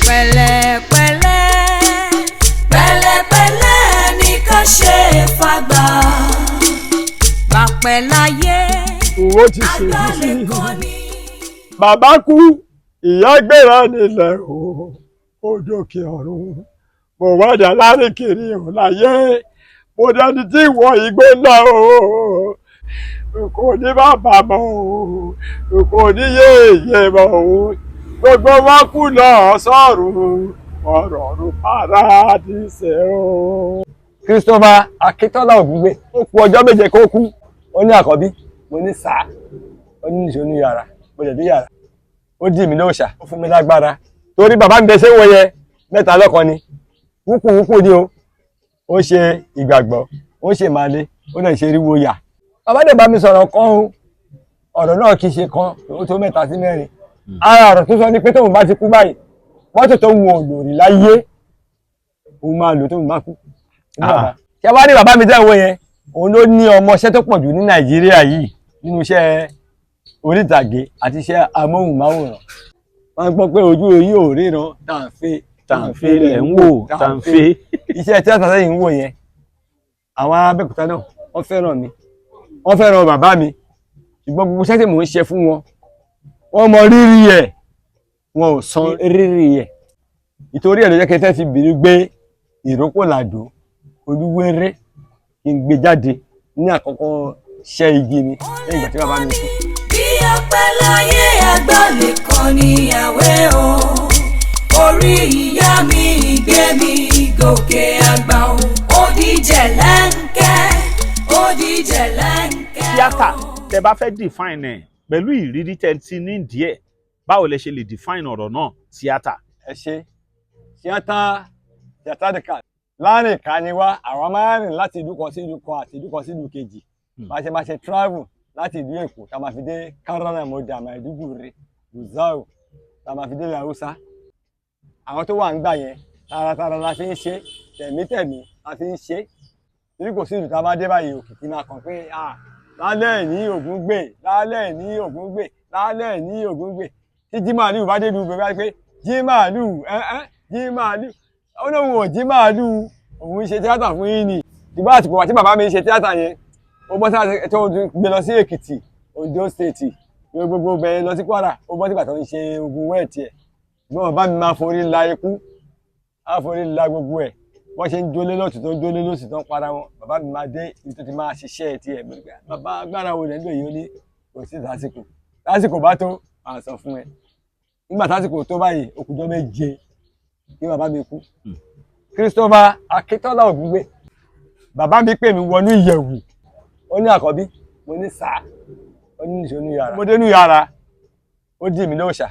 Pẹ̀lẹ́pẹ̀lẹ́, Pẹ̀lẹ́pẹ̀lẹ́ ní ká ṣe fàgbà. Bàpẹ́ láyé. Owó ti ṣe Àgbà lè sí. kọ́ ni. Bàbá kú, ìyá gbéra nílẹ̀ o, ó dókè ọ̀run. Mo wádà lárìnkiri ò láyé, mo dẹni tí ìwọ igbó ńlá o. N kò ní bàbá mọ́ o, n kò ní yéèyé mọ́ o. Gbogbo wọn kú lọ sọ́run, ọ̀rọ̀ ọ̀run paradíṣe o. Christopher Akíntọ́lá Ògúngbè, ó kú ọjọ́ 7 kó kú. Ó ní àkọ́bí, mo ní sá. Ó ní nìṣó ní yàrá, mo lè dé yàrá. Ó dì mí lóòṣà, ó fún mi lágbára torí bàbá mi bẹ ṣé wọ yẹ mẹ́ta lọ́kan ni, wúkú wúkú ni o. Ó ṣe ìgbàgbọ́, ó ṣe màlẹ, ó lè ṣe eriwo yà. Bàbá dẹ̀ bá mi sọ̀rọ̀ kan o, ọ̀rọ̀ náà kì í ṣe kan, ó tó mẹ́ta sí mẹ́rin. Ara ọ̀rọ̀ tó sọ ni pé tóun bá ti kú báyìí, mọ́tò tó ń wo òlòrì láyé, òun máa lò tóun bá kú. Ṣé wàá ní bàbá mi tẹ́ wo yẹn, òun ló ní ọmọọṣẹ́ tó pọ̀ jù ní Nàìjíríà yìí nínú iṣẹ́ orí ìtàgé àti iṣẹ́ amóhùnmáwòrán. Wọ́n gbọ́ pé ojú yìí ò ríran tàǹfẹ́. Tàǹfẹ́ lẹ̀ ń wò, tàǹfẹ́. Iṣẹ́ tíátà sẹ́yìn ń wò yẹn, àwọn Abẹ́òkúta náà wọ́n fẹ́ràn mi, wọ́n fẹ́ràn bàbá mi, ṣùgbọ́n gbogbo iṣẹ́ tí mò ń ṣe fún wọn, wọ́n mọ rírì ẹ̀, wọn ò san rírì ẹ̀. Ìtorí ẹ̀ ló jẹ́ kí n fẹ́ fi bìrì gbé ìrókò làdó olúwéré, kí n gbé jáde ní àkọ́kọ́ ṣẹ́ igi mi lẹ́yìn ìgbà tí bàbá mi kú. Bí apẹ́ láyé, àgbà lè kọ́ níyàwó o. Orí ìyá mi gbé mi gòkè àgbà o. Ó díjẹ̀ lẹ́ńkẹ́, ó díjẹ̀ lẹ́ńkẹ́ o. Tíátà, tẹ bá fẹ́ define ẹ̀ pẹ̀lú ìrírí tẹ ti ní díẹ̀, báwo lẹ ṣe lè define ọ̀rọ̀ náà, tíátà? Ẹ ṣe. Tíátà, theatrical, láàrin ká ni wá. Àwa máa ń rìn láti ìlú kan sí ìlú kan àti ìlú kan sí ìlú kejì. Bá a ṣe máa ṣe travel láti ìlú Èkó tá a máa fi dé Kaura Namoda, Maiduguri, Gusau, tá a máa fi dé ilẹ̀ Haúsá, àwọn tó wà ń gbà yẹn, taratara la fi ń ṣe, tẹ̀mítẹ̀mí la fi ń ṣe, torí kò sí ìlú tá a bá dé báyìí, òkìkí máa kàn pé, ah, lálẹ́ ní Ògúngbè, lálẹ́ ní Ògúngbè, lálẹ́ ní Ògúngbè. Tí jí màálù bá dé ìlú bẹ́ẹ̀ bá pé jí màálù ẹ́ ẹ́ jí màálù, ó lóun ò jí màálù, òun ṣe tíátà fún yín ni. Ìgbà àsìkò àti bàbá mi ṣe tíátà yẹn, ó bọ́ sáà tó gbé lọ sí Èkìtì, Ondo State, gbogbo bẹ́ẹ̀ lọ sí Kwara. Ó bọ́ sígbà tó ń ṣe ogun wẹ́ẹ̀tì ẹ̀. Ṣùgbọ́n bàbá mi máa forí la ikú, á forí la gbogbo ẹ̀. Wọ́n ṣe ń jólé lọ́tún, tó ń jólé lọ́sì, tó ń para wọn, bàbá mi máa dé ibi tó ti máa ṣiṣẹ́ tiẹ̀. Bàbá, agbára wo lẹ́ ń lò yìí? Ó ní kò sí lásìkò, lásìkò bá tó, máa sọ fún ẹ. Nígbà tásìkò tó báyìí, ó kùjọ́ 7 kí bàbá mi kú. Christopher Akíntọ́lá Ògúngbè, bàbá mi pè mí wọnú ìyẹ̀wù. Ó ní àkọ́bí, mo ní sá. Ó ní nìṣó ní yàrá. Mo dé ní yàrá, ó dì mí lóòṣà.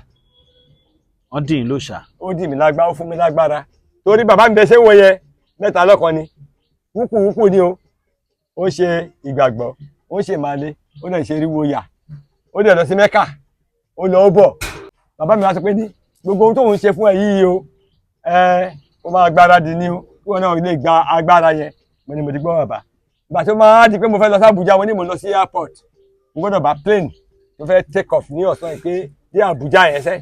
Wọ́n dì í lóòṣà. Ó dì mí lágbára, ó fún mi lágbára torí bàbá mi bẹ ṣé wo yẹ mẹ́ta lọ́kan ni, wúkú wúkú ni o. Ó ṣe ìgbàgbọ́, ó ṣe màlẹ, ó dẹ̀ ṣe eriwo yà, ó dẹ̀ lọ sí Mẹ́kà, ó lọ, ó bọ̀. Bàbá mi wá sọ pé ní gbogbo ohun tóun ṣe fún ẹ yìí o, ẹ ó máa gbáradì ní o, kí wọn náà lè gba agbára yẹn. Mo ní mo ti gbọ́, bàbá. Ìgbà tó máa di pé mo fẹ́ lọ sí Àbújá, mo ní mo lọ sí airport, mo gbọ́dọ̀ bá plane tó fẹ́ take off ní ọ̀sán yìí pé dé Àbújá yẹn sẹ́.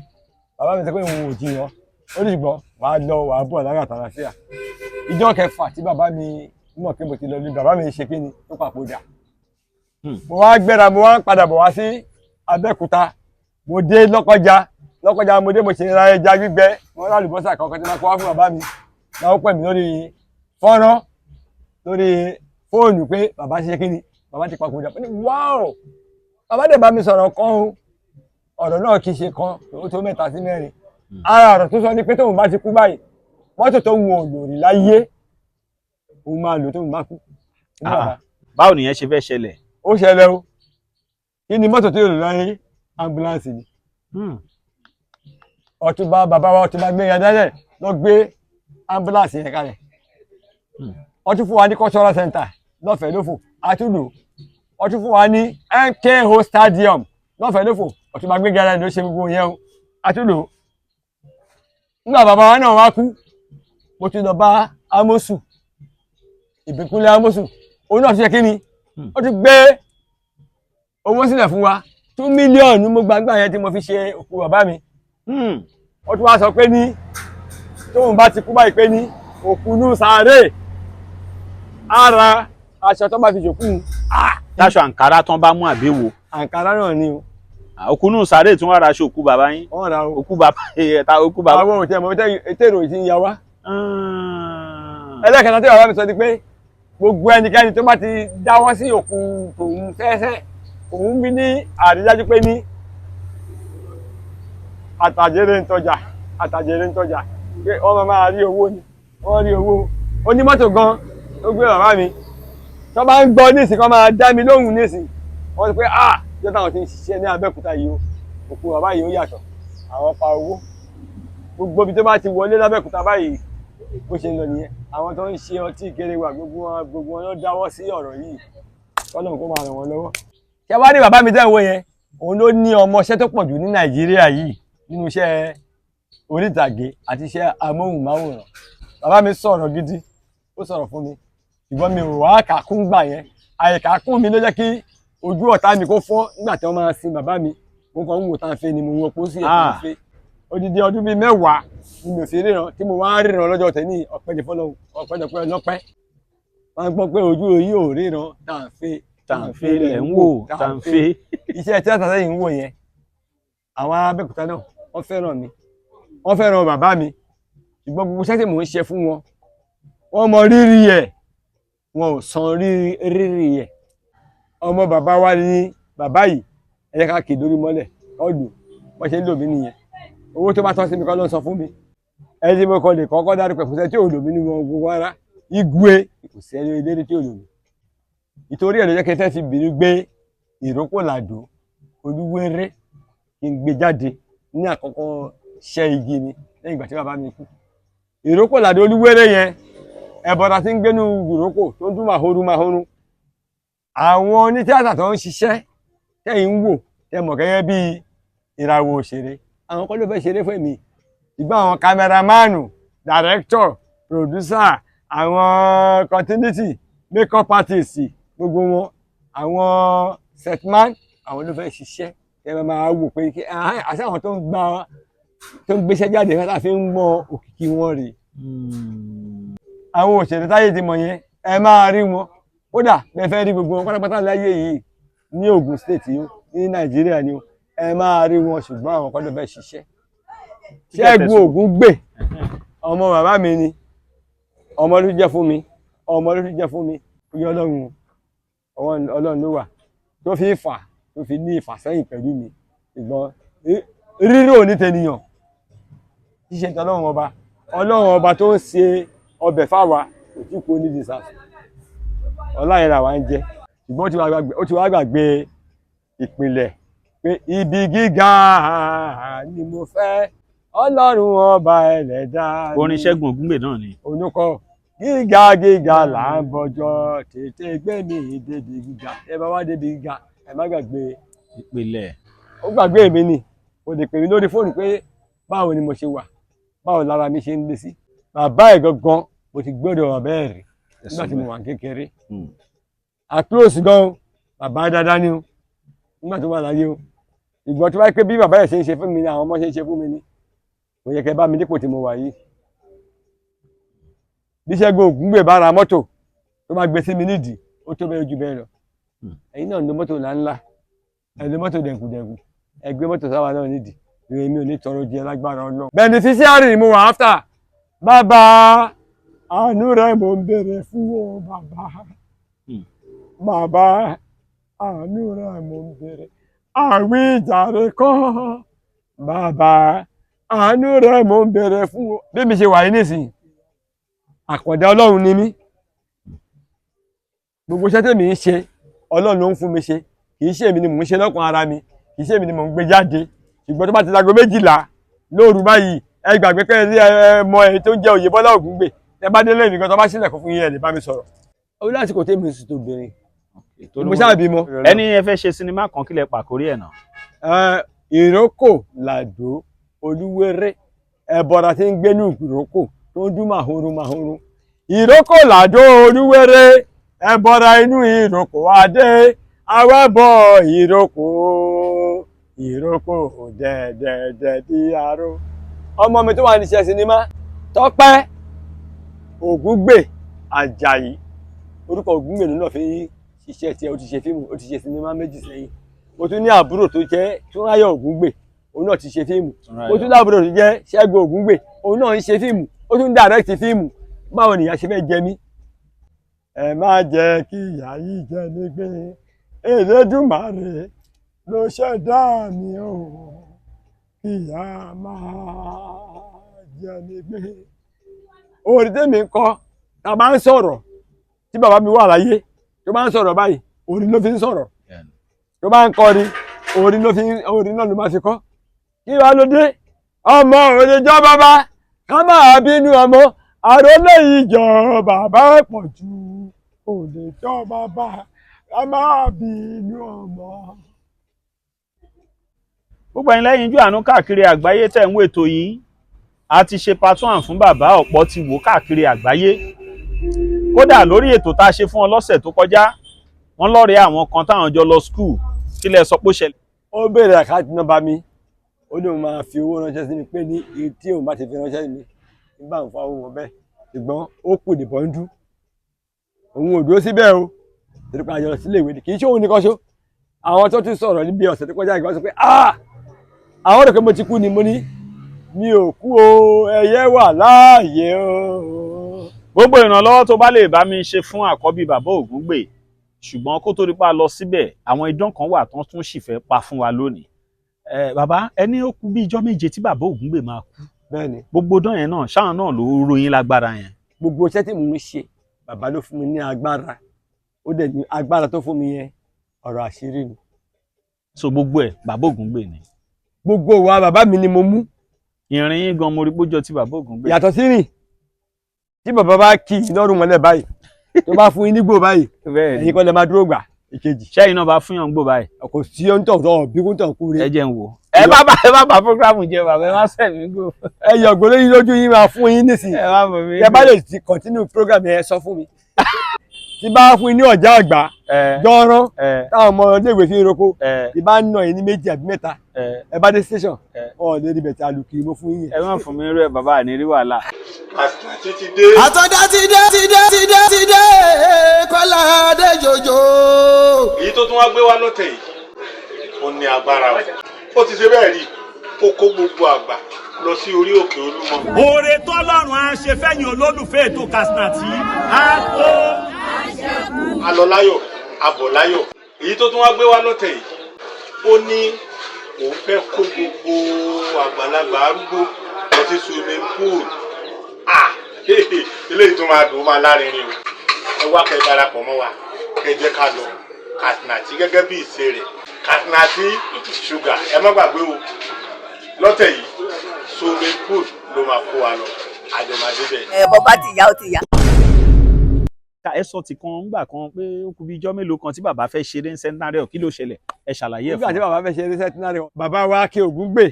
Bàbá mi sọ pé òun ò jiyàn, ó ní ṣùgbọ́n wàá lọ, wàá bọ̀ láyọ̀ àtàlàfíà. Ìjọ kẹfà tí bàbá mi mọ̀ pé mo ti lọ ní bàbá mi ṣe kí ni tó papòdà. Mo wá gbéra, mo wá ń padà bọ̀ wá sí Abẹ́òkúta. Mo dé Lọ́kọ́jà. Lọ́kọ́jà mo dé, mo ṣe ra ẹja gbígbẹ, mo rà àlùbọ́sà kankan tí máa kó wá fún bàbá mi. Máa ó pè mí lórí fọ́nrán lórí fóònù pé bàbá ṣe kí ni, bàbá ti papòdà. Mo ní wáò. Bàbá dẹ̀ bá mi sọ̀rọ̀ kan o, ọ̀rọ̀ náà kì í ṣe kan, ó tó mẹ́ta sí mẹ́rin. Ara ọ̀rọ̀ tó sọ ni pé tóun bá ti kú báyìí, mọ́tò tó ń wo òlòrì láyé, òun máa lò tóun bá kú. Báwo nìyẹn ṣe fẹ́ ṣẹlẹ̀? Ó ṣẹlẹ̀ o. Kí ni mọ́tò tó yóò lò láyé? Ambulance ni. Ọ̀túnba, bàbá wa Ọ̀túnba Gbénga Daniel lọ gbé ambulance yẹn kalẹ̀. Wọ́n tún fún wa ní cultural center lọ́fẹ̀ẹ́ lófò, àtúndò. Wọ́n tún fún wa ní MKO Stadium lọ́fẹ̀ẹ́ lófò. Ọ̀túnba Gbénga Daniel ló ṣe gbogbo yẹn o, àtúndò. Nígbà bàbá wa náà wá kú, mo tún lọ bá Amosu Ìbíkúnlé Amosu. Òun náà ti ṣe kí ni, ó ti gbé owó sílẹ̀ fún wa, 2 million mo gbàgbà yẹn tí mo fi ṣe òkú bàbá mi. Ó tún wá sọ pé ní Tóun bá ti kú báyìí pé ní òkú nù sáré ara aṣọ tó bá fi ṣòkú. Táṣọ àǹkárá tán bá mú àbẹ̀wò. Àǹkárá náà ni o. Òkú nù sáré tí wọ́n ra aṣọ òkú bàbá yín. Wọ́n ra o. Òkú bàbá ẹ̀ta òkú bàbá. Àwọn òtí ẹ̀mọ́ tèrò ti ń ya wá. Ẹlẹ́kẹta tí bàbá mi sọ ni pé gbogbo ẹnikẹ́ni tó bá ti dáwọ́ sí òkú tòun fẹ́ẹ́fẹ́, òun bí ní àrídájú pé ní àtàjèrè ń tọjà, àtàjèrè ń tọjà, pé wọ́n máa rí owó ni wọ́n rí owó. Onímọ́tò gan tó gbé bàbá mi tó bá ń gbọ́ nísìn kan máa dá mi lóhùn nísìn, wọ́n ti pé ah jẹ́ táwọn ti ń ṣiṣẹ́ ní Abẹ́òkúta yìí o, òkú bàbá yìí ó yàtọ̀, àwọn pa owó. Gbogbo ibi tó bá ti wọlé lábẹ́òkúta báyìí bó ṣe ń lọ nìyẹn. Àwọn tó ń ṣe ọtí ìkéréwà gbogbo wọn ló dáwọ́ sí ọ̀rọ̀ yìí, kọ́lọ́n kó máa ràn wọ́n lọ́wọ́. Ṣé wá ní bàbá mi tẹ́ ń wò yẹn, òun ló ní ọmọọṣẹ́ tó pọ̀ jù ní Nàìjíríà yìí nínú iṣẹ́ orí ìtàgé àti iṣẹ́ amóhùnmáwòrán. Bàbá mi sọ̀rọ̀ gidi, ó sọ̀rọ̀ fún mi, ṣùgbọ́n mi ò wá kàkún gbà yẹn. Àìkàkún mi ló jẹ́ kí ojú ọ̀tá mi kó fọ́ nígbà tí wọ́n máa sin bàbá mi. Mo kàn ń wò tá à ń fẹ́ ni mo wọ pósí ẹ̀ tá à ń fẹ́. Odidi ọdún bíi 10 ni mi ò fi ríran, tí mo wá ríran lọ́jọ́ tẹ̀ní, ọpẹ́ ní fọlọ́run, ọpẹ́ ní ọpẹ́. Wọ́n gbọ́ pé ojú yìí ò ríran tá à ń fẹ́. Tàǹfẹ́ lẹ̀ ń wò tàǹfẹ́. Iṣẹ́ tíátà sẹ́yìn ń wò yẹn, àwọn Abẹ́òkúta náà wọ́n fẹ́ràn mi, wọ́n fẹ́ràn bàbá mi, ṣùgbọ́n gbogbo iṣẹ́ tí mò ń ṣe fún wọn, wọ́n mọ rírì ẹ̀, wọn ò san rírì ẹ̀. Ọmọ bàbá wa ní bàbá yìí, ẹ jẹ́ ká kì í lórí mọ́lẹ̀ ọ̀dùn, wọ́n ṣe ń lò mí nìyẹn. Owó tó bá tọ́ sí mi kọ́ ló ń san fún mi. Ẹni tí mo kọ́ lè kọ́kọ́ dárúkọ ẹ̀fọ́sẹ́ tí ò lò mí nínú wọn gbogbo ara igwe kò sí ẹni eléré tí ò lò mí. Ìtorí ẹ̀ ló jẹ́ kí n fẹ́ fi bìrì gbé Ìrókò Làdó Olúwéré kí n gbé jáde ní àkọ́kọ́ ṣẹ́ igi mi lẹ́yìn ìgbà tí bàbá mi kú. Ìrókò Làdó Olúwéré yẹn, ẹ̀bọ̀dà tí ń gbénu ìrókò tó ń dún màhóru màhóru. Àwọn onítíátà tó ń ṣiṣẹ́ tẹ́yìn ń wò tẹ́ mọ̀ gẹ́gẹ́ bí ìràwọ̀ òṣèré, àwọn kọ́ ló fẹ́ ṣeré fún èmi. Ṣùgbọ́n àwọn kámẹ́rámánù, dàrẹ́kítọ̀, pòdúsà, àwọn continuity, makeup artist, gbogbo wọn, àwọn setman, àwọn ló fẹ́ ṣiṣẹ́. Ẹ máa wò pé àṣẹ àwọn tó ń gba tó ń gbéṣẹ́ jáde fẹ́ tá fi ń mọ òkìkí wọn rèé. Àwọn òṣèré táyé ti mọ̀ yẹn, ẹ máa rí wọn. Kódà bẹ́ẹ̀ fẹ́ rí gbogbo wọn pátápátá láyé yìí ní Ògùn State yìí, ní Nàìjíríà ni o, ẹ máa rí wọn, ṣùgbọ́n àwọn kan ló fẹ́ ṣiṣẹ́. Ṣẹ́gun Ògúngbè ọmọ bàbá mi ni, ọmọ ló jẹ́ fún mi, ọmọ ló jẹ́ fún mi. Oyè Ọlọ́run, ọwọ́ Ọlọ́run ló wà tó fi fà tó fi ní ìfàsẹ́yìn pẹ̀lú mi. Ṣùgbọ́n rírò ní tènìyàn, ṣíṣe ti Ọlọ́run ọba, Ọlọ́run ọba tó ń ṣe ọbẹ̀ fáwa kò tí kò ní dìsàsì. Ọlá yẹn làwa ń jẹ, ṣùgbọ́n ó ti wá gbàgbé ìpìlẹ̀ pé ibi gíga ni mo fẹ́, Ọlọ́run ọba ẹlẹ́dàá. Orin Ṣẹ́gun Ògúngbè náà ni. Onúkọ gíga gíga là ń bọjọ, tètè gbé mi débi gíga. Ẹ bá wá débi gíga, ẹ má gbàgbé ìpìlẹ̀. Ó gbàgbé mi ni, kò lè pè mí lórí fóònù pé báwo ni mo ṣe wà, báwo lára mi ṣe ń lé sí. Bàbá ẹ̀ gangan mo ti gbọ́dọ̀ bàbá ẹ̀ rí nígbà tí mo wà kékeré. A close gan, bàbá dáadáa ni o nígbà tó wà láyé o. Ìgbọ́n tó bá pé bí bàbá ẹ̀ ṣe ń ṣe fún mi ni àwọn ọmọ ṣe ń ṣe fún mi ni, kò yẹ kẹ́ bá mi dípò tí mo wà yìí. Bí Ṣẹ́gun Ògúngbè bá ra mọ́tò tó bá gbé sí mi nídìí, ó tó bẹ́ẹ̀ ju bẹ́ẹ̀ lọ. Ẹ̀yin náà ń lo mọ́tò ńláńlá, ẹ̀ lo mọ́tò dẹ̀kùdẹ̀kù, ẹ gbé mọ́tò sáwa náà nídìí, èmi ò ní tọrọ jẹ lágbára Ọlọ́run. Beneficiary ni mo wà áfítà. Bàbá àánú rẹ mo ń béèrè fún o bàbá. Bàbá àánú rẹ mo ń béèrè. Àwíjàre kọ́ bàbá àánú rẹ mo ń béèrè fún o. Bí mi ṣe wà yìí nísìnyí, àkàndá Ọlọ́run ni mí. Gbogbo iṣẹ́ tèmi ń ṣe, Ọlọ́run ló ń fún mi ṣe. Kì í ṣe èmi ni mò ń ṣe lọ́kàn ara mi, kì í ṣe èmi ni mò ń gbé jáde. Ṣùgbọ́n tó bá ti dago 12 lóru báyìí, ẹ gbàgbé pé ẹ mọ èyí tó ń jẹ́ Oyèbọ́lá Ògúngbè. Ẹ bá délé mi gan, tó bá sílẹ̀kùn fún yín, ẹ lè bá mi sọ̀rọ̀. Ó lásìkò tèmi sì tó bìnrin. Mo ṣáà bímọ. Ẹni ẹ fẹ́ ṣe sinimá kan, kílẹ̀ pàkórí ẹ̀ náà. Ìrókò Làdó Olúwéré, ẹ̀bọ̀dà tí ń gbénú ìrókò tó ń dún màhóró màhóró. Ìrókò Làdó Olúwéré, ẹ̀bọ̀dà inú ìrókò adé, awẹ́bọ̀ ìrókò, ìrókò dẹ̀dẹ̀dẹ̀ bí aró. Ọmọ mi tó wà ní iṣẹ́ sinimá, Tọ́pẹ́ Ògúngbè Àjàyí, orúkọ Ògúngbè ló náà fi ń ṣiṣẹ́ tiẹ̀. Ó ti ṣe fíìmù, ó ti ṣe sinimá méjì sẹ́yìn. Mo tún ní àbúrò tó jẹ́ Túnráyọ̀ Ògúngbè, òun náà ti ṣe fíìmù. Mo tún lábúrò tó jẹ́ Ṣẹ́gun Ògúngbè, òun náà ń ṣe fíìmù, ó tún direct fíìmù. Báwo nìyá ṣe fẹ́ jẹ mí? Ẹ má jẹ́ kí ìyá yìí jẹ mí gbé. Elédùmarè ló ṣẹ̀dá mi o, kí ìyá máa jẹ mí gbé. Orin tèmi ń kọ, tá a bá ń sọ̀rọ̀, tí bàbá mi wà láyé, tó bá ń sọ̀rọ̀ báyìí, orin ló fi ń sọ̀rọ̀. Tó bá ń kọrin, orin ló fi ń, orin náà ló máa fi kọ́. Kí wàá ló dé? Ọmọ òde jọ bàbá, ká máa bínú ọmọ. Àròlé ìjọ bàbá pọ̀ jù, òde jọ bàbá, ká máa bínú ọmọ. Gbogbo ẹ̀yin lẹ́yìn ijó àánú káàkiri àgbáyé tẹ̀ ń wo ètò yìí, a ti ṣe part one fún bàbá, ọ̀pọ̀ ti wò káàkiri àgbáyé. Kódà lórí ètò tá a ṣe fún ọ lọ́sẹ̀ tó kọjá, wọ́n lọ́rẹ̀ẹ́ àwọn kan táwọn jọ lọ school. Kí lẹ sọ pé ó ṣẹlẹ̀? Ó béèrè account number mi, ó ní òun máa fi owó ránṣẹ́ sí mi, pé ní iye tí òun bá ti fi ránṣẹ́ sí mi nígbà ń fa owó wọn bẹ́ẹ̀. Ṣùgbọ́n ó kù ní bọ́ńdú, òun ò dúró síbẹ̀ o, torí pé àjọ sílé ìwé ni. Kì í ṣe òun nìkan ṣó. Àwọn tó tún sọ̀rọ̀ níbi ọ̀sẹ̀ tó kọjá ìgbà sọ pé, "Ah, àwọn rò pé mo ti kú ni." Mo ní mi ò kú o, ẹyẹ wà láàyè o. Gbogbo ìrànlọ́wọ́ tó bá lè bá mi ṣe fún àkọ́bí bàbá Ògúngbè. Ṣùgbọ́n kó tó rí pa lọ síbẹ̀, àwọn idán kan wà tán tún sì fẹ́ pa fún wa lónìí. Ẹ bàbá, ẹni ó kú bí ijọ́ 7 tí bàbá Ògúngbè máa kú. Bẹ́ẹ̀ni. Gbogbo dán yẹn náà, ṣáà náà ló ròyìn lágbára yẹn? Gbogbo iṣẹ́ tí mò ń ṣe, bàbá ló fún mi ní agbára. Ó dẹ̀ ní agbára tó fún mi yẹn, ọ̀rọ̀ àṣírí ni. So gbogbo ẹ̀, bàbá Ògúngbè ni? Gbogbo wa, bàbá mi ni mo mú. Ìrìn yín gan, mo rí pójọ tí bàbá Ògúngbè. Yàtọ̀ sí rìn, tí bàbá bá kì í lọ́rùn mọ́lẹ̀ báyìí, tó bá fún yín nígbò báyìí, ẹ̀yin kọ́ lẹ máa dúró gbà ìkejì. Ṣẹ́yìn náà bá fún yàn gbò báyìí? Kò sí ohun tó tọ̀ bí kò tọ̀ kú Ẹ re. jẹ́ ń wò. Ẹ má bá program jẹ bàbá, ẹ má sẹ̀mí gbò. Ẹ yọ ògbó lóyún lójú yín, máa fún yín nísìnyí. Ẹ má bọ̀ mí. Ẹ bá lè ti continue program yẹn, sọ fún mi tí bá fún yín ní ọ̀já àgbà jọ́rán táwọn ọmọ iléèwé fi ń roko, tí bá ń nà yín ní méjì àbí mẹ́ta, ẹ bá dé station, ọ̀ lè rí bẹ̀tẹ̀ àlùkì mo fún yín yẹn. Ẹ má fún mi rú ẹ bàbá, àní rí wàhálà. Àti ti dé. Àtọ́já ti dé, ti dé, ti dé, ti dé, Kọ́lá dé jòjò. Èyí tó tún wá gbé wá lọ́tẹ̀ yìí, ó ní agbára o. Ó ti ṣe bẹ́ẹ̀ rí, ó kó gbogbo àgbà lọ sí orí òkè Olúmọ. Oore tọ́lọ́run á ṣe fẹ́yìn olólùfẹ́ ètò Katsina á tó. A lọ láyọ̀, a bọ̀ láyọ̀. Èyí tó tún wá gbé wá lọ́tẹ̀ yìí, ó ní òun fẹ́ kó gbogbo àgbàlagbà arúgbó lọ sí swimming pool. Ah, eléyìí tó máa dùn, ó máa lárinrin o. Ẹ wá kẹ́ darapọ̀ mọ́ wa, kẹ́ jẹ́ ká lọ. Katsina gẹ́gẹ́ bí ìṣe rẹ̀, Katsina sugar, ẹ má gbàgbé o, lọ́tẹ̀ yìí, swimming pool ló máa kó wa lọ, àjọmọdé bẹ́ẹ̀. Ẹ bọ́ bá ti yá, ó ti yá. Ẹ sọ ti kan ńgbà kan pé ó kù bí ijọ́ mélòó kan tí bàbá fẹ́ ṣeré ní centenary, kí ló ṣẹlẹ̀? Ẹ ṣàlàyé ẹ̀ Nígbà fún tí wa. Bàbá fẹ́ ṣe eré centenary, bàbá wa kí Ògúngbè,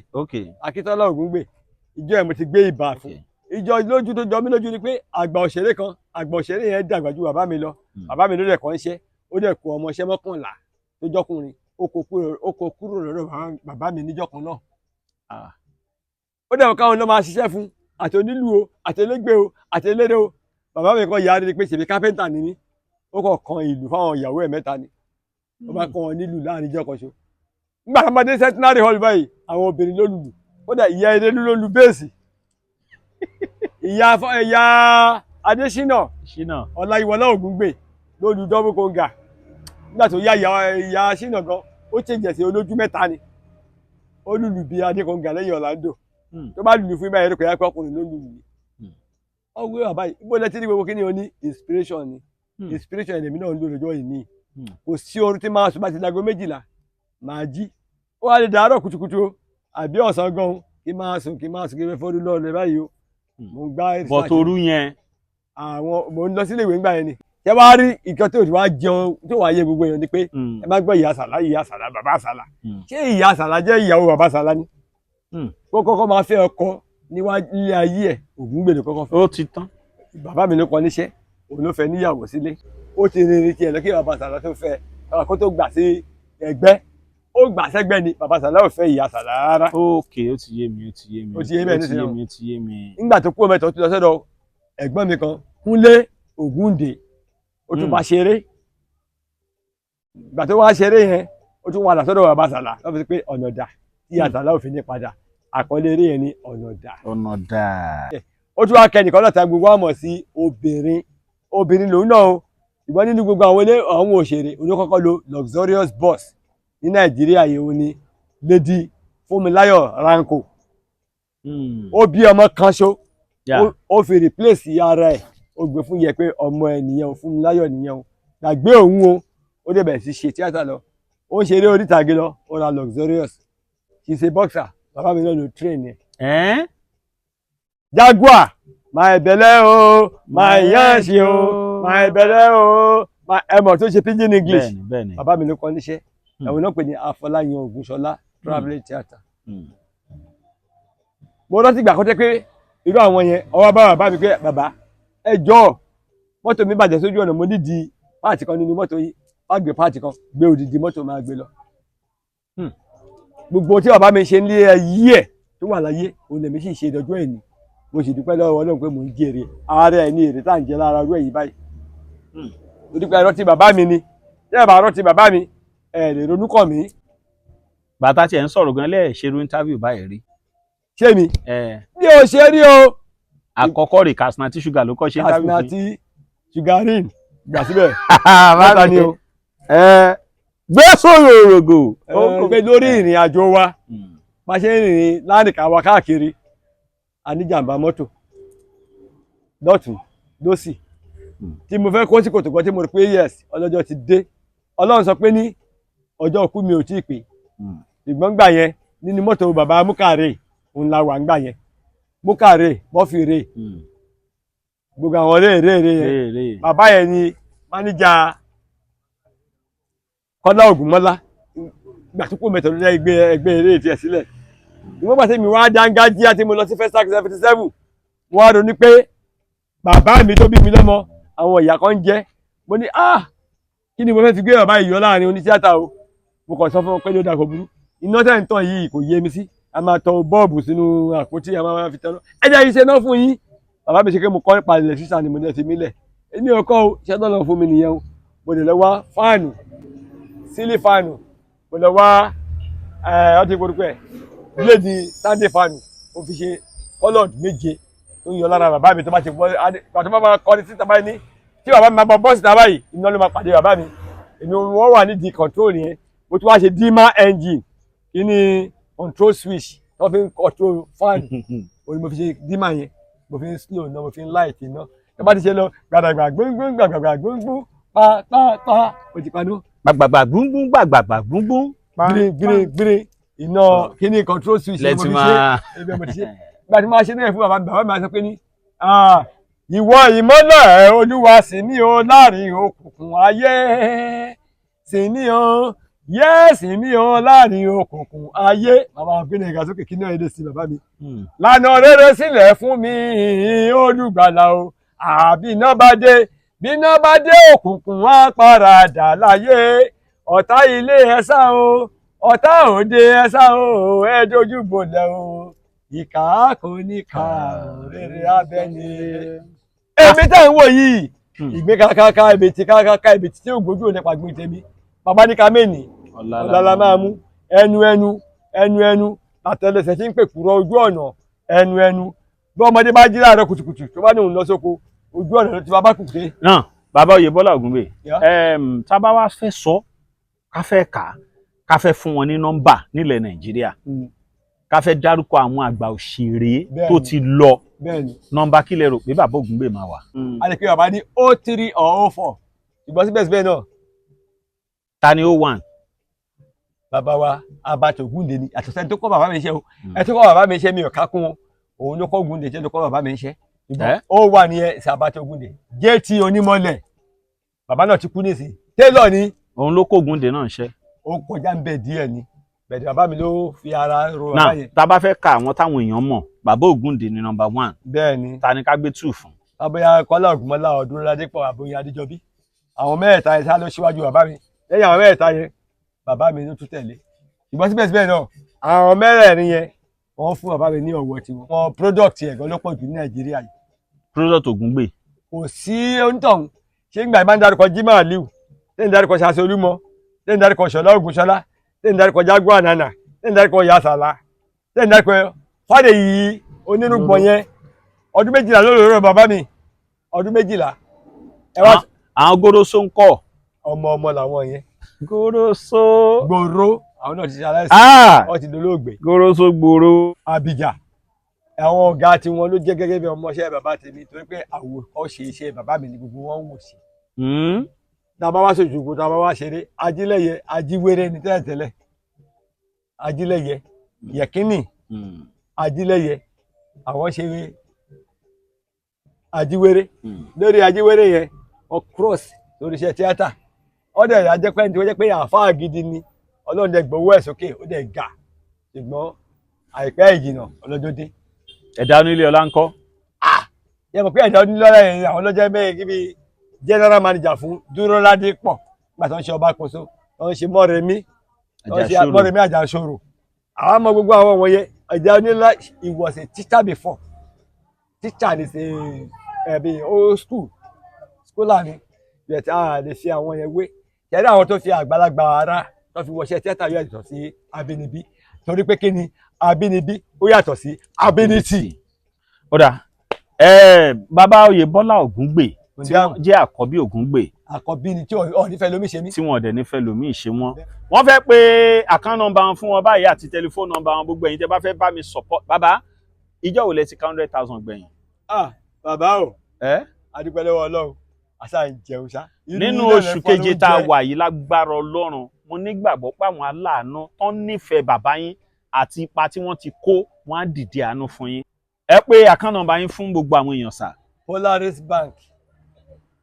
Akíntọ́lá Ògúngbè, ìjọ ẹ̀ mo ti gbé ìbà fún. Ìjọ lójú tó jọ mí lójú ni pé àgbà òṣèré kan, àgbà òṣèré yẹn dàgbà ju bàbá mi lọ. Bàbá mi ló dẹ̀ kọ́ ń ṣe, ó dẹ̀ kó ọmọọṣẹ́ 11 tó jọkùnrin, ó kó kúrò lọ́dọ̀ bàbá mi níjọ́ kan náà. Ó dẹ̀ káwọn náà máa ṣiṣẹ́ fún, àti onílù o, àti elégbé o, àti eléré o. Bàbá mi kọ́ yarí ni pé ṣèbí kápẹ́ńtà ni mí. Ó kọ̀ kan ìlú fáwọn ìyàwó ẹ̀ mẹ́ta ni, ó bá kọ́ wọn nílùú láàrin ìjọ kan ṣo. Nígbà tó máa dé centenary hall báyìí, àwọn obìnrin ló lùlù. Kódà ìyá Erelu ló lu bass, ìyá Adésínà Ṣínà. Ọláyíwọlá Ògúngbè ló lu double conga. Nígbà tó yá, ìyá Ṣínà gan, ó ṣèjẹ̀ sí olójú mẹ́ta ni, ó lùlù bí adékọ̀ǹgà lẹ́yìn Orlando. Tó bá lùlù fún ibà yẹn, kò yá pé ọkùnrin ló lùlù ni. Ọwọ́ bàbá yìí, ibo lẹ́tí ní gbogbo kí ni o ní inspiration ni. Inspiration ẹ̀mí náà ń lò lọ́jọ́ yìí ní. Kò sí oorun tí máa sùn. Bá ti dago 12, máa jí. Ó wá lè dàárọ̀ kùtùkùtù o àbí ọ̀sán gan, kí máa sùn, kí máa sùn, kí n fẹ́ fọ́dún lọ́ọ̀lẹ́ báyìí o. Mo ń gbá Bọ̀ torú yẹn. Àwọn mo ń lọ sílé ìwé ńgbà yẹn ni. Ṣé wàá rí nǹkan tó wàá jẹun tó wàá yé gbogbo èèyàn ni pé ẹ má gbọ́ ìyá Sàlá, ìyá Sàlá, bàbá Sàlá. Ṣé ìyá Sàlá jẹ́ ìyàwó bàbá Sàlá ni? Kó kọ́kọ́ máa fẹ́ ọkọ níwájú ilé ayé ẹ̀, Ògúngbè ló kọ́kọ́ fẹ́. Ó ti tán. Bàbá mi ló kọ níṣẹ́, òun ló fẹ́ níyàwó sílé. Ó ti rìnrìn tiẹ̀ lọ kí bàbá Sàlá tó fẹ́, kó tó gbà sí ẹgbẹ́. Ó gbà sẹ́gbẹ́ ni. Bàbá Sàlá ò fẹ́ ìyá Sàlá rárá. Ok, ó ti yé mi, ó ti yé mi. Ó ti yé bẹ́ẹ̀ Ó ti yé nísìnyí. mi, ó ti yé mi. Nígbà tó kú mẹ́tọ̀, ó ti lọ sọ́dọ̀ ẹ̀gbọ́n mi kan, Kúnlé Ògúndé. Ó tún bá ṣeré. Ìgbà tó wá ṣeré yẹn, ó tún wà lọ́sọ́dọ̀ bàbá Sàlá. Wọ́n fi pé ọ̀nà dà tí ìyá Sàlá ò fi ní padà. Àkọlé eré yẹn ní Ọ̀nà Dà. Ọ̀nà dà. Ó tún wá kẹ́nìkan náà ta gbogbo àmọ̀ sí obìnrin. Obìnrin lòun náà o, ṣùgbọ́n nínú gbogbo àwọn ilé àwọn òṣèré oníkọ́kọ́ lo luxurious bus ní Nàìjíríà yìí, òun ni Lady Fúnmiláyọ̀ Ranko. Ó bí ọmọ kan ṣo. Ó fi replace ara ẹ̀, ó gbé fún yẹ pé ọmọ ẹ̀ nìyẹn o, Fúnmiláyọ̀ nìyẹn o, gbàgbé òun o. Ó dẹ̀ bẹ̀rẹ̀ sí ṣe tíátà lọ, ó ń ṣeré orí ìtàgé lọ, ó ra luxurious. She is a boxer. Bàbá mi náà ló train ẹ̀. Ẹ́n? Jaguar, my belle o, my yansh o, my belle o, my ẹmọ tó ṣe pidgin English. Bẹ́ẹ̀ni, bẹ́ẹ̀ni. Bàbá mi ló kọ́ níṣẹ́. Ẹ̀wọ̀n náà pè ní Afọláyan Ògúnṣọlá travelling theatre. Mo rántí ìgbà kan tẹ́ pé irú àwọn yẹn ọwọ́ bá bàbá mi pé, "Bàbá, ẹ jọ̀ọ́, mọ́tò mi bàjẹ́ sójú ọ̀nà, mo nídìí part kan nínú mọ́tò yìí." Wá gbé part kan, gbé odidi mọ́tò, máa gbé lọ. Gbogbo tí bàbá mi ṣe ní ẹyí ẹ̀ tó wà láyé, òun lèmi sì ṣe ìdọ́jú ẹ̀ ní. Mo sì dúpẹ́ lọ́wọ́ Ọlọ́run pé mò ń jèrè ààrẹ ẹ̀ ní èrè tá à ń jẹ lára ọdún ẹ̀yìn báyìí. Mo dúpẹ́ rántí bàbá mi ni. Tí ẹ bá rántí bàbá mi, ẹ lè ronú kàn mí. Bàtà tiẹ̀ ń sọ̀rọ̀ gan lẹ́ẹ̀ ṣerú interview báyìí rí. Ṣé mi? Ẹ. Ní o ṣe rí o. Àkọ́kọ́ rè, Katsina tí ṣúgà ló kọ́ ṣe interview Katsina fún yín. Tí sugarin gbà síbẹ̀ mẹ́ta ni o. Ẹ gbé sórí òrògò. Ẹ pé lórí ìrìn àjò wa, bá ṣe ń rìn láàrin wa káàkiri, a ní jàǹbá mọ́tò lọ́tún lọ́sì tí mo fẹ́ kó sí kòtò kan tí mo rò pé yes, ọlọ́jọ́ ti dé. Ọlọ́run sọ pé ní ọjọ́ òkú mi ò tí ì pé. Ṣùgbọ́n gbà yẹn, nínú mọ́tò bàbá Múkàrè òun la wà ńgbà yẹn, Múkàrè Mọ́fìrè, gbogbo àwọn eré eré yẹn. Bàbá yẹn ni máníjà Kọ́lá Ògúnmọ́lá. Gbà tó kó mẹ́tọ̀ ló dá ẹgbẹ́ eré tiẹ̀ sílẹ̀. Ìwọ́n gbà tí mi wá dángájíá tí mo lọ sí Festac 77, wọ́n á ronú pé bàbá mi tó bí mi lọ́mọ, àwọn ìyá kan ń jẹ́. Mo ní, "Ah, kí ni mo fẹ́ fi gbé bàbá yìí yọ láàrin onítíátà o?" Mo kàn sọ fún wọn pé ló dà, kó burú, iná tẹ̀ ń tàn yìí kò yé mi sí. A máa tọ bọ́ọ̀bù sínú àpótí, a máa fi tẹná. Ẹ jẹ́ iṣẹ́ náà fún yín. Bàbá mi ṣe pé mo kọ́ nípa ilẹ̀ sísà ni mo ní ẹ fi mí lẹ̀. Èmi ò kọ́ o, iṣẹ́ tó lọ fún mi nìyẹn o. Mo lè lọ wá fan, ceiling fan, mo lọ wá ọtí ìforúkọ ẹ̀, blade standing fan. Mo fi ṣe colour méje tó ń yọ lára bàbá mi tó bá ti bọ́. Pàtó bá máa kọrin síta báyìí ní tí bàbá mi máa bọ́ bọ́ síta báyìí, iná ló máa pàdé bàbá mi. Èmi wọ́n wà nídìí control yẹn. Mo tún wá ṣe dimmer engine, kí ni control switch tó fi ń control fan, òun ni mo fi ṣe dimmer yẹn. Mo fi ń slow iná, mo fi ń light iná. Tó bá ti ṣe lọ gbàdàgbà gbóngbóng, gbàgbàgbà gbóngbóng, pa pa pa, o ti paná. Gbàgbàgbà gbúngbún, gbàgbàgbà gbúngbún. Gbìrì gbìrì gbìrì, iná kí ni control switch ni mo Lẹ́tí fi ṣe. máa. Ebi mo ti ṣe. Nígbà tí mo máa ṣe náà fún bàbá mi, bàbá mi máa sọ pé ní, "Ah, ìwọ ìmọ́lẹ̀ Olúwa sì ní o láàrin òkùnkùn ayé, sì ní o, yẹ́ sì ní o láàrin òkùnkùn ayé." Bàbá gbé ní ìga sókè kí náà èdè sí bàbá mi. "Lànà rere sílẹ̀ fún mi, Olùgbàlà o. Àbí iná bá dé, bí iná bá dé, òkùnkùn á paradà láyé. Ọ̀tá ilé, ẹ sá o. Ọ̀tá òde, ẹ sá o. Ẹ dojú bolẹ̀ o. Ìkà kò ní ká rere abẹ́ni." Èmi tẹ́ ń wò yìí, ìgbé kákáká, ebètì kákáká, ebètì tí ògbójú ò nípa gbé tèmi. Bàbá ní ká mẹ́ni ọ̀la la máa mú ẹnu ẹnu ẹnu ẹnu àtẹlẹsẹ̀ tí ń pè kúrọ̀ ojú ọ̀nà ẹnu ẹnu. Bí ọmọdé bá jí láàárọ̀ kùtùkùtù, tó bá ní òun lọ sóko, ojú ọ̀nà ló ti bá kùkùté. Náà bàbá Oyèbọ́lá Ògúngbè, Yeah. tá a bá wá fẹ́ sọ, ká fẹ́ kà á, ká fẹ́ fún wọn ní nọ́mbà nílẹ̀ Nàìjíríà, ká fẹ́ dárúkọ àwọn àgbà òṣèré tó ti lọ, nọ́mbà kí lẹ rò pé bàbá Ògúngbè máa wà? A lè pe bàbá ní 03 or 04, ṣùgbọ́n síbẹ̀síbẹ̀ náà. Ta ni ó wà? Bàbá wa Abat Ògúndé ni. Àtọ̀sẹ́ni tó kọ́ bàbá mi ṣe o. Ẹ tó kọ́ bàbá mi ṣe, mi ò ká kún o. Òun ló kọ́ Ògúndé ṣe, ló kọ́ bàbá mi ṣe. Ẹ́? Ó wà ní ẹ ṣe Abat Ògúndé JT onímọ̀lẹ̀. Bàbá náà ti kú nísìnyí, télọ̀ ni. Òun ló kó Ògúndé náà ṣe. Ó kọjá ń bẹ̀ díẹ̀ ni, bẹ̀rẹ̀ bàbá mi ló fi ara ro bàbá Náà yẹn. tá a bá fẹ́ ka àwọn táwọn èèyàn mọ̀, bàbá Ògúndé ni nọ́mbà 1. Bẹ́ẹ̀ ni. Ta ni ká gbé 2 fún? Abóyá Kọ́lá Ògúnmọ́lá, Ọdúnládépọ̀, àbóyá Adéjọbí, àwọn mẹ́ẹ̀ta yẹn sá ló síwájú bàbá mi. Lẹ́yìn àwọn mẹ́ẹ̀ta yẹn, bàbá mi ló tún tẹ̀lé. Ṣùgbọ́n síbẹ̀síbẹ̀ náà, àwọn mẹ́rẹ̀ẹ̀rin yẹn, wọ́n fún bàbá mi ní ọ̀wọ̀ tiwọn. Wọn product ẹ̀ gan ló pọ̀ jù ní Nàìjíríà yìí. Product Ògúngbè. Kò sí onítọ̀hún ṣé ń gbà bá ń dárúkọ Jimoh Aliu, tẹ́ ń dárúkọ Ṣàṣẹ Olúmọ, tẹ́ ń dárúkọ Ṣọlá Ògúnṣọlá, tẹ́ ń dárúkọ Jaguar Nana, tẹ́ ń dárúkọ Yasala, tẹ́ ń dárúkọ Fádèyí onírúgbọ̀n yẹn. Ọdún 12 ló lòrò bàbá mi, ọdún 12. Ẹ wá. Àwọn goroso ń kọ́. Ọmọ ọmọ làwọn yẹn. Goroso. Gbòòrò àwọn náà ti ṣe aláìsí, wọ́n ti dolóògbé. Goroso gbòòrò. Abidjan, àwọn ọ̀gá tiwọn ló jẹ́ gẹ́gẹ́ bí ọmọọṣẹ́ bàbá tèmi, torí pé àwòkọ́ṣe iṣẹ́ bàbá mi ni gbogbo wọn ń wò sí. Tá a bá wá sòjòkó, tá a bá wá ṣeré, ajílẹ̀yẹ ajíwéré ní tẹ́lẹ̀tẹ́lẹ̀, ajílẹ̀yẹ yẹ̀kínì, ajílẹ̀yẹ àwọn ṣe ajíwéré. Lórí ajíwéré yẹn, wọ́n cross lórí iṣẹ́ tíátà. Ọ̀dẹ̀ ìyá jẹ́ pé ní wọ́n jẹ́ pé àáfàá gidi ni. Ọlọ́run dẹ̀ gbowó ẹ̀ sókè, ó dẹ̀ ga, ṣùgbọ́n àìpẹ́ ìjìnà ọlọ́jọ́ dé. Ẹ̀dá onílé ọlá ń kọ́. Yẹ mọ̀ pé ẹ̀dá onílọ́lá yẹn, àwọn ọlọ́jọ́ mẹ́rin kí bí general manager fún Dúróládé pọ̀ nígbà tó ń ṣe ọba kóso, tó ń ṣe Mọ́remí, tó ń ṣe Àjàṣorò. Mọ́remí Àjàṣorò. Àwọn ọmọ gbogbo àwọn wọ̀nyẹn, ẹ̀dá onílọ́lá, he was a teacher before. Teacher ni ṣe ẹ̀bí old school scholar ni yẹtí a lè fi àwọn yẹn wé. Ṣẹ̀dá àwọn tó fi àgbàlagbà ara tó fi wọṣẹ́ tíátà yàtọ̀ sí abínibí, torí pé kí ni abínibí ó yàtọ̀ sí ability. Ó dà, bàbá Oyèbọ́lá Ògúngbè tí wọ́n jẹ́ àkọ́bí Ògúngbè. Àkọ́bí ni tí ò nífẹ̀ẹ́ lómi ṣe mí. Tí wọn dẹ̀ nífẹ̀ẹ́ lómi ṣe wọ́n. Wọ́n fẹ́ pé account number wọn fún wọn báyìí àti telephone number wọn. Gbogbo ẹ̀yin tẹ́ bá fẹ́ bá mi support bàbá, ìjọ wo lẹ ti ká 100,000 gbẹ̀yìn? Ah, bàbá o, ẹ adúpẹ́ lọ́wọ́ Ọlọ́run, àṣà ń jẹun ṣá. Irú Nínú ilé oṣù rẹ̀ fọ́ keje ló ń tá a jẹ. wà yìí, lágbára Ọlọ́run, mo nígbàgbọ́ pé àwọn aláàánú tó ń nífẹ̀ẹ́ bàbá yín àti ipa tí wọ́n ti kó, wọ́n á dìde àánú fún yín. Ẹ pé account number yín fún gbogbo àwọn èèyàn sà. Polaris Bank,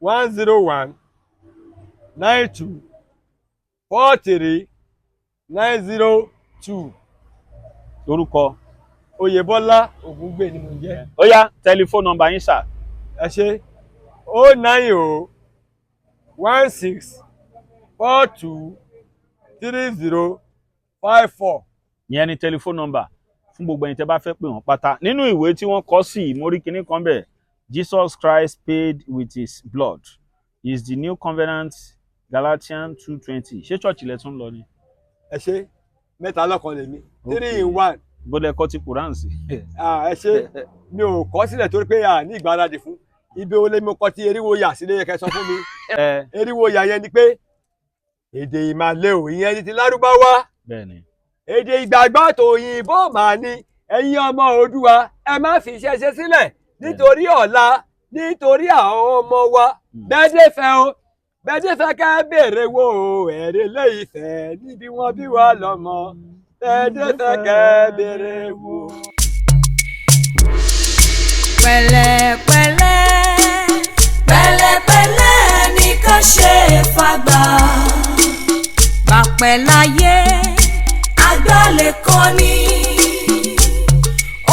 1019243902. Lórúkọ? Oyèbọ́lá Ògúngbè ni mò ń jẹ́. Ó yá, telephone number yín sà. Ẹ ṣe, 09016423054. Ìyẹn ni telephone number fún gbogbo ẹ̀yin tẹ́ bá fẹ́ pè wọ́n pátá. Nínú ìwé tí wọ́n kọ sí, mo rí kinní kan bẹ̀: Jesus Christ paid with his blood is the new covenant, Galatians 2:20. Ṣé church ilẹ̀ tún lọ ni? Ẹ ṣe, mẹ́ta lọ́kan lèmi, three in one. Bọ́lẹ̀ kọ́ ti Quran sí. Ah, ẹ ṣe, mi ò kọ́ sílẹ̀ torí pé a ní ìgbáradì fún ibi olè. Mi kọ́ tí eriwo yà sílé yẹ kẹ́ sọ fún mi. Eriwo yà yẹn ni pé èdè ìmàle ò, ìyẹn ni ti Lárúbáwá. Èdè ìgbàgbọ́ tòyìnbó mà ní. Ẹ̀yin ọmọ Oòduà, ẹ má fi iṣẹ́ ṣe sílẹ̀ nítorí ọ̀la, nítorí àwọn ọmọ wa. Bẹ́ẹ̀ dé fẹ́ o, bẹ́ẹ̀ dé fẹ́ ká béèrè wo ẹ̀rẹ́ lé Ifẹ̀ níbi wọn bí wà lọ́mọ. Bẹ́ẹ̀ dé fẹ́ ká béèrè wo. Pẹ̀lẹ́pẹ̀lẹ́, pẹ̀lẹ́pẹ̀lẹ́ ní ká ṣe fàgbà bàpẹ̀ láyé. Àgbà lè kọ́ ni,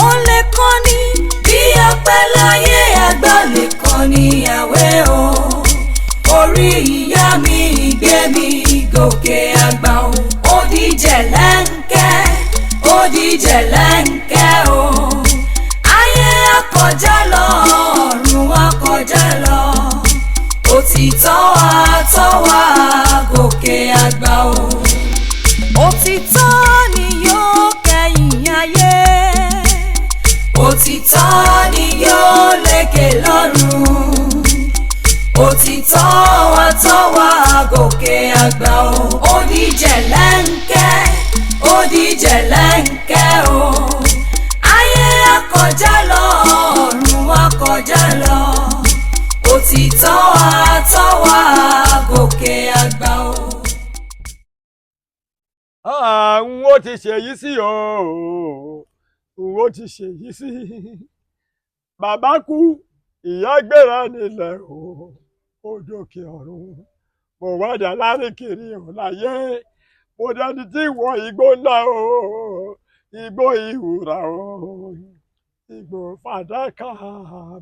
ó lè kọ́ ni bí apẹ́ láyé. Àgbà lè kọ́ ni àwẹ̀ o. Orí ìyá mi gbé mi gòkè àgbà o. Ó díjẹ̀ lẹ́ńkẹ́, ó díjẹ̀ lẹ́ńkẹ́ o. Ayé akọjá lọ, ọ̀run akọjá lọ, òtítọ́ àtọ́wà gòkè àgbà o. Òtítọ́ ni yóò kẹ́yìn ayé, òtítọ́ ni yóò lékè lọ́run, òtítọ́ àtọ́wà gòkè àgbà o. Ó díjẹ̀ lẹ́ńkẹ́, ó díjẹ̀ lẹ́ńkẹ́ o. Ayé akọjá lọ, ọ̀run akọjá lọ, òtítọ́ àtọ́wà gòkè àgbà o. Àwọn ó ti ṣèyí sí o, N ó ti ṣèyí sí. Bàbá kú, ìyá gbéra nílẹ̀ o, ó dókè ọ̀run. Mo wá dà láríkiri ò láyé, mo dẹni tí wọ igbó ńlá o, igbó ìwúrà o, igbó fàdákà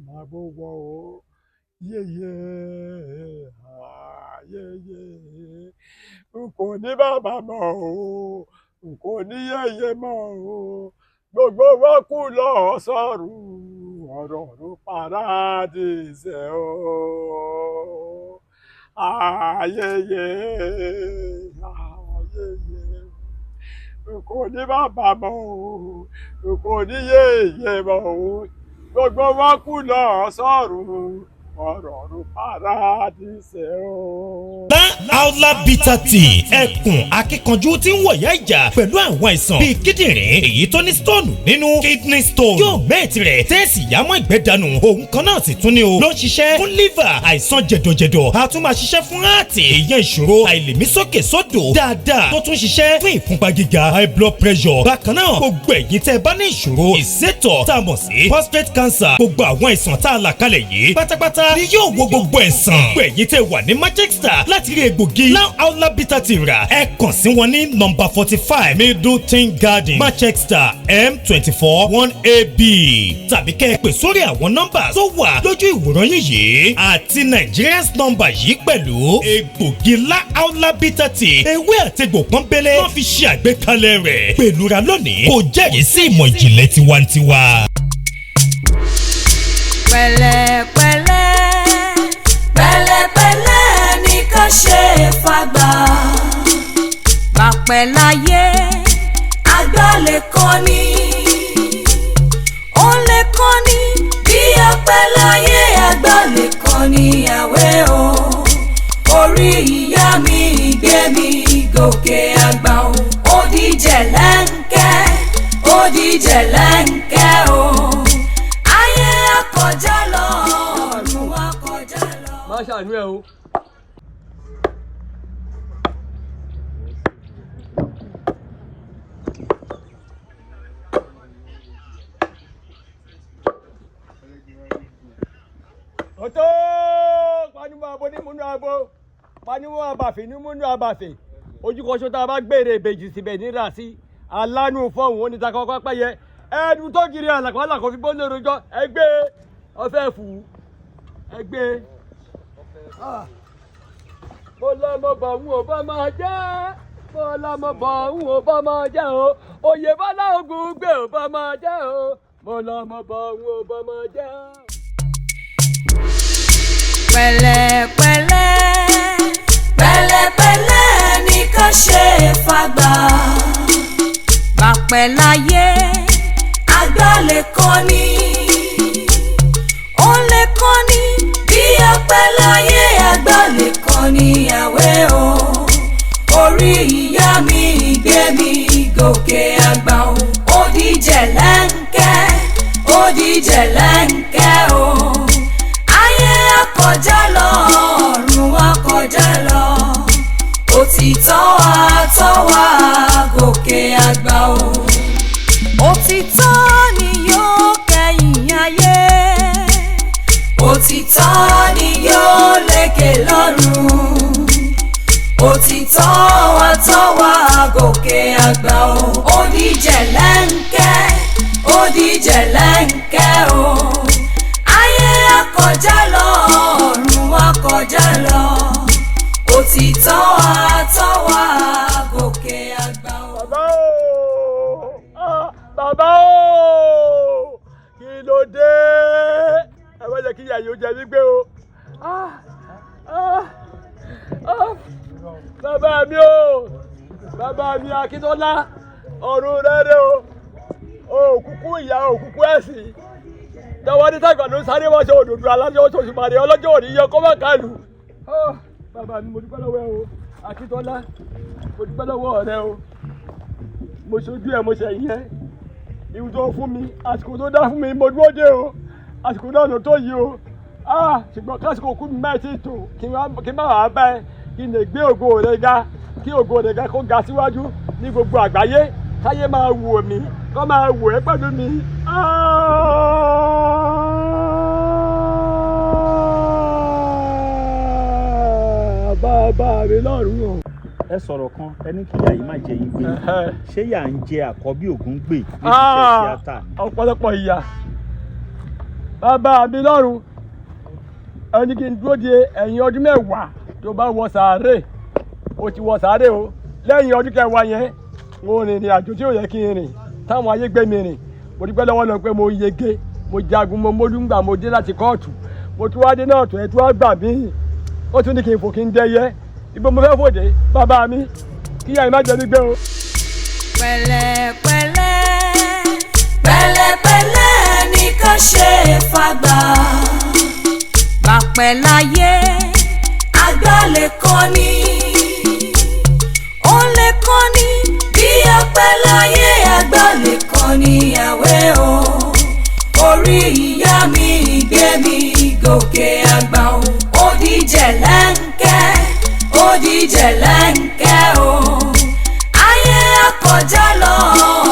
màbò wọ o. Yeye yeye, n kò ní bàbá mọ́ o. N kò ní yẹ̀yẹ́ mọ́ o, gbogbo wa kú lọ sọ́run, ọ̀rọ̀ ọ̀run paradíṣẹ́ o. Ayẹyẹ, ayẹyẹ, n kò ní bàbá mọ́ o, n kò ní yẹ̀yẹ́ mọ́ o, gbogbo wa kú lọ sọ́run, ọ̀rọ̀ ọ̀run paradíṣẹ́ o. Aula Bitter Tea, ẹkùn akíkanjú tí ń wọ̀yá ìjà pẹ̀lú àwọn àìsàn bíi kíndìnrín èyí tó ní stone nínú, kidney stone, yóò mẹ́ẹ̀tì rẹ̀ tẹ́ẹ̀sì yámọ́ ìgbẹ́ dànù. Òun kan náà sì tún ní o ló ń ṣiṣẹ́ fún liver, àìsàn jẹ̀dọ̀jẹ̀dọ̀, a tún máa ṣiṣẹ́ fún heart, èèyàn ìṣòro àìlèmísókè sódò dáadáa, tó tún ṣiṣẹ́ fún ìfúnpá gíga, high blood pressure. Bákan náà, gbogbo ẹ̀yin tẹ́ ẹ bá ní ìṣòro ìsétọ̀ tá a mọ̀ sí prostate cancer, gbogbo àwọn àìsàn tá a là kalẹ̀ yìí pátápátá ni yóò wo gbogbo ẹ̀sán. Gbogbo ẹ̀yin tẹ́ wà ní Manchester láti rí egbògi Now Aula Bitter Tea rà, ẹ kàn sí wọn ní nọ́mbà 45 Middleton Garden, Manchester, M24 1AB, tàbí kẹ́ ẹ pè sórí àwọn nọ́mbà tó wà lójú ìwòran yín yìí àti Nigerians nọ́mbà yìí pẹ̀lú. Egbògi La Aula Bitter Tea, ewé àtegbò pọ́nbélé wọ́n fi ṣe àgbékalẹ̀ rẹ̀ pẹ̀lú ra lónìí kò jẹ́rìí sí ìmọ̀ ìjìnlẹ̀ tiwantiwa. Pẹ̀lẹ́pẹ̀lẹ́, pẹ̀lẹ́pẹ̀lẹ́ ní ká ṣe fàgbà bàpẹ̀ láyé, àgbà lè kọ́ni, ó lè kọ́ni bí apẹ̀ láyé, àgbà lè kọ́ni àwẹ̀ o. Orí ìyá mi gbé mi gòkè àgbà o, ó díjẹ̀ lẹ́ńkẹ́, ó díjẹ̀ lẹ́ńkẹ́ o. Ayé akọjá lọ, ọ̀run akọjá lọ. Má ṣàánú ẹ o. Ọ̀tọ́ panumọ́ abo ní múnú abo, panumọ́ abàfẹ́ ní múnú abàfẹ́. Ojúkọ̀ṣọ́ tá a bá gbére ìbejì síbẹ̀ níra sí alánú fọ́ọ̀hún oníta kọ́kọ́ pẹ́yẹ ẹnu tó kiri àlàkọ́ àlàkọ́ fi bọ́ọ̀lù rojọ́ ẹgbẹ́ ọ̀fẹ́ fù ú ẹgbẹ́. Bọ́lá mo bọ̀ ń ò bá máa jẹ́, bọ́lá mo bọ̀ ń ò bá máa jẹ́ o, òye bọ́lá ogun gbé ò bá máa jẹ́ o, bọ́lá mo bọ̀ ń ò bá máa jẹ́. Pẹ̀lẹ́pẹ̀lẹ́, pẹ̀lẹ́pẹ̀lẹ́ ní ká ṣe fàgbà bàpẹ̀ láyé, àgbà lè kọ́ni, ó lè kọ́ni bí apẹ̀ láyé, àgbà lè kọ́ni àwẹ̀ o. Orí ìyá mi gbé mi gòkè àgbà o, ó díjẹ̀ lẹ́ńkẹ́, ó díjẹ̀ lẹ́ńkẹ́ o. Ayé akọjá lọ, ọ̀run akọjá lọ, òtítọ́ àtọ́wà gòkè àgbà o. Òtítọ́ ni yóò kẹ́yìn ayé, òtítọ́ ni yóò lékè lọ́run, òtítọ́ àtọ́wà gòkè àgbà o. Ó díjẹ̀ lẹ́ńkẹ́, ó díjẹ̀ lẹ́ńkẹ́ o. Ayé akọjá lọ, ọ̀run akọjá lọ, òtítọ́ àtọ́wà gòkè àgbà o. Bàbá o! Ah, bàbá o! Kí ló dé? Ẹ má jẹ́ kí ìyá yìí ó jẹ mí gbé o. Ah, ah, ah. Bàbá mi o! Bàbá mi Akíntọ́lá, ọ̀run rere o! Òkúkú ìyá, òkúkú ẹ̀sìn. Tọwọ́ ní sàgbà ló ń sáré wọ́n ṣe òdòdó aláṣọ oṣooṣù màrí ọlọ́jọ́ òní yẹ kó má kálù. Ah, bàbá mi, mo dúpẹ́ lọ́wọ́ ẹ o. Akíntọ́lá, mo dúpẹ́ lọ́wọ́ rẹ o. Mo ṣojú ẹ, mo ṣẹ̀yìn ẹ. Ìwù tó fún mi, àsìkò tó dá fún mi, mo dúró dé o. Àsìkò náà ló tó yìí o. Ah, ṣùgbọ́n kásìkò kú mi máa ti tò kí n má wàá bá ẹ, kí n lè gbé ògo rẹ ga, kí ògo rẹ ga kó ga síwájú ní gbogbo àgbáyé, káyé máa wò mí, kó máa wò ẹ́ pẹ̀lú mi. Ah, bàbá mi lọ́rùn o. Ẹ sọ̀rọ̀ kan, ẹ ní kí ìyá yìí má jẹ yín gbé. Ṣé ìyá ń jẹ àkọ́bí Ògún gbè níbi iṣẹ́ tíátà ni? Ọ̀pọ̀lọpọ̀ ìyà. Bàbá mi lọ́rùn, ẹni kí n dúró de ẹ̀yìn ọdún 10 tó bá wọ sàárè. Ó ti wọ sàárè o, lẹ́yìn ọdún 10 yẹn. Mo rìn ìrìn àjò tí ò yẹ kí n rìn, táwọn ayé gbé mi rìn. Mo dúpẹ́ lọ́wọ́ lọ pé mo yege, mo jagun, mo mólúngbà, mo dé láti kóòtù, mo tún wá dé náà tó ẹ tún wá gbà mí. Ó tún ní kí n fò kí n dẹyẹ. Ibo mo fẹ́ fòde, bàbá mi? Kíyà yìí má jẹ mí gbé o. Pẹ̀lẹ́pẹ̀lẹ́, pẹ̀lẹ́pẹ̀lẹ́ ní ká ṣe fàgbà. Bàpẹ̀ láyé, àgbà lè kọ́ni, ó lè kọ́ni. Bí apẹ̀ láyé, àgbà lè kọ́ni àwẹ̀ o. Orí ìyá mi gbé mi gòkè àgbà o. Ó díjẹ̀ lẹ́ńkẹ́, ó díjẹ̀ lẹ́ńkẹ́ o. Ayé akọjá lọ,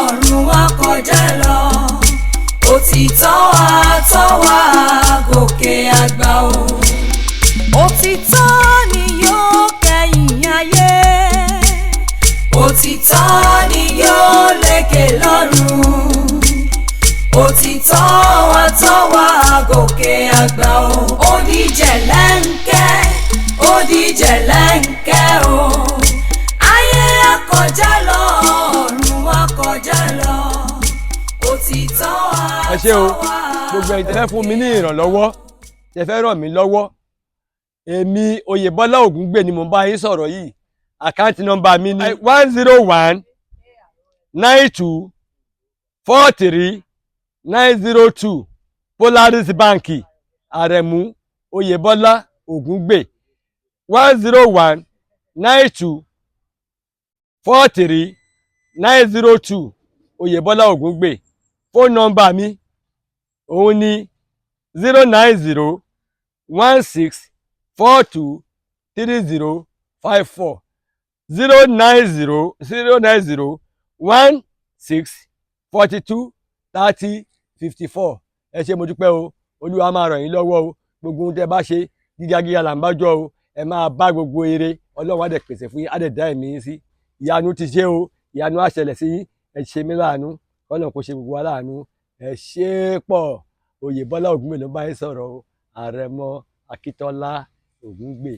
ọ̀run akọjá lọ, òtítọ́ àtọ́wà gòkè àgbà o. Òtítọ́ ni yóò kẹ́yìn ayé, òtítọ́ ni yóò lékè lọ́run, òtítọ́ àtọ́wà gòkè àgbà o. Ó díjẹ̀ lẹ́ńkẹ́, ó díjẹ̀ lẹ́ńkẹ́ o. Ayé akọjá lọ, ọ̀run akọjá lọ, òtítọ́ Ẹ ṣé o. àtọ́wà. Gbogbo ẹ̀yin tẹ́ fẹ́ fún mi ní ìrànlọ́wọ́, tẹ́ fẹ́ ràn mí lọ́wọ́, èmi Oyèbọ́lá Ògúngbè ni mo bá yín sọ̀rọ̀ yìí. Account number mi ni 1019243902, Polaris Bank, Àrẹ̀mú Oyèbọ́lá Ògúngbè, 1019243902, Oyèbọ́lá Ògúngbè. Phone number mi òun ni 09016423054, 09016423054. Ẹ ṣé, mo dúpẹ́ o. Olúwa máa ràn yín lọ́wọ́ o. Gbogbo ohun tẹ́ bá ṣe, gíga gíga là ń bá jọ o. Ẹ máa bá gbogbo eré. Ọlọ́run á dẹ̀ pèsè fún yín, á dẹ̀ dá ẹ̀mí yín sí. Ìyanu ti ṣe o, ìyanu á ṣẹlẹ̀ sí yín. Ẹ ṣe mí láàánú, kọ́nà kó ṣe gbogbo wa láàánú. Ẹ ṣé pọ̀. Oyèbọ́lá Ògúngbè ló bá yín sọ̀rọ̀ o, Àrẹ̀mọ Akíntọ́lá Ògúngbè.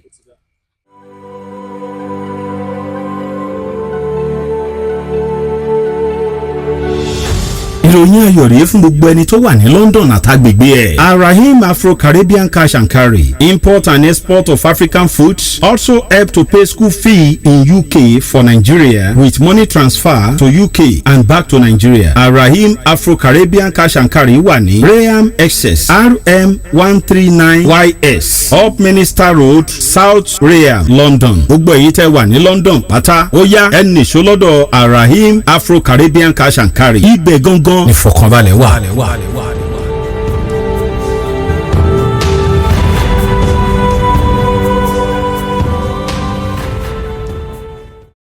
Ìròyìn ayọ̀ rèé fún gbogbo ẹni tó wà ní London àtàgbègbè ẹ̀. Arahim Afro-Caribbean Cash and Carry, import and export of African foods, also help to pay school fee in UK for Nigeria with money transfer to UK and back to Nigeria. Arahim Afro-Caribbean Cash and Carry wà ní Rainham, Essex, RM 139 YS, Upminster Road, South Rainham, London. Gbogbo èyí tẹ́ wà ní London pátá, ó yá, ẹ nìṣó lọ́dọ̀ Arahim Afro-Caribbean Cash and Carry. Ibẹ̀ gangan ìfọ̀kànbalẹ̀ wà.